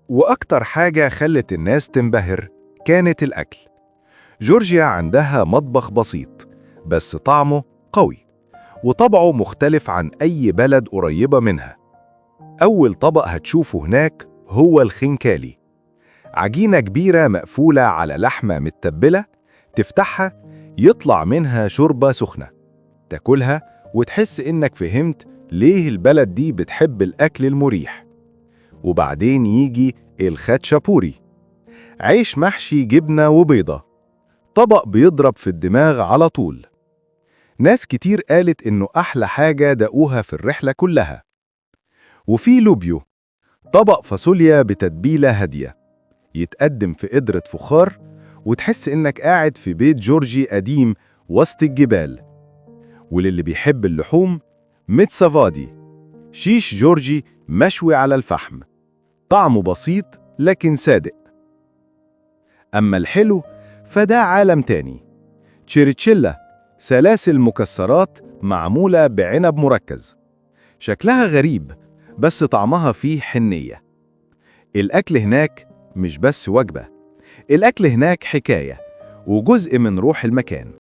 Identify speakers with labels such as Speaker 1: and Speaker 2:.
Speaker 1: وأكتر حاجة خلت الناس تنبهر كانت الأكل. جورجيا عندها مطبخ بسيط بس طعمه قوي، وطبعه مختلف عن أي بلد قريبة منها. أول طبق هتشوفه هناك هو الخنكالي، عجينة كبيرة مقفولة على لحمة متبلة، تفتحها يطلع منها شوربة سخنة، تاكلها وتحس إنك فهمت ليه البلد دي بتحب الأكل المريح. وبعدين يجي الخاتشابوري، عيش محشي جبنة وبيضة، طبق بيضرب في الدماغ على طول. ناس كتير قالت إنه أحلى حاجة دقوها في الرحلة كلها. وفي لوبيو، طبق فاصوليا بتتبيلة هادية، يتقدم في قدرة فخار، وتحس إنك قاعد في بيت جورجي قديم وسط الجبال. وللي بيحب اللحوم، متسافادي، شيش جورجي مشوي على الفحم، طعمه بسيط لكن صادق. أما الحلو فده عالم تاني. تشيريتشيلا، سلاسل مكسرات معمولة بعنب مركز، شكلها غريب بس طعمها فيه حنية. الأكل هناك مش بس وجبة، الأكل هناك حكاية وجزء من روح المكان.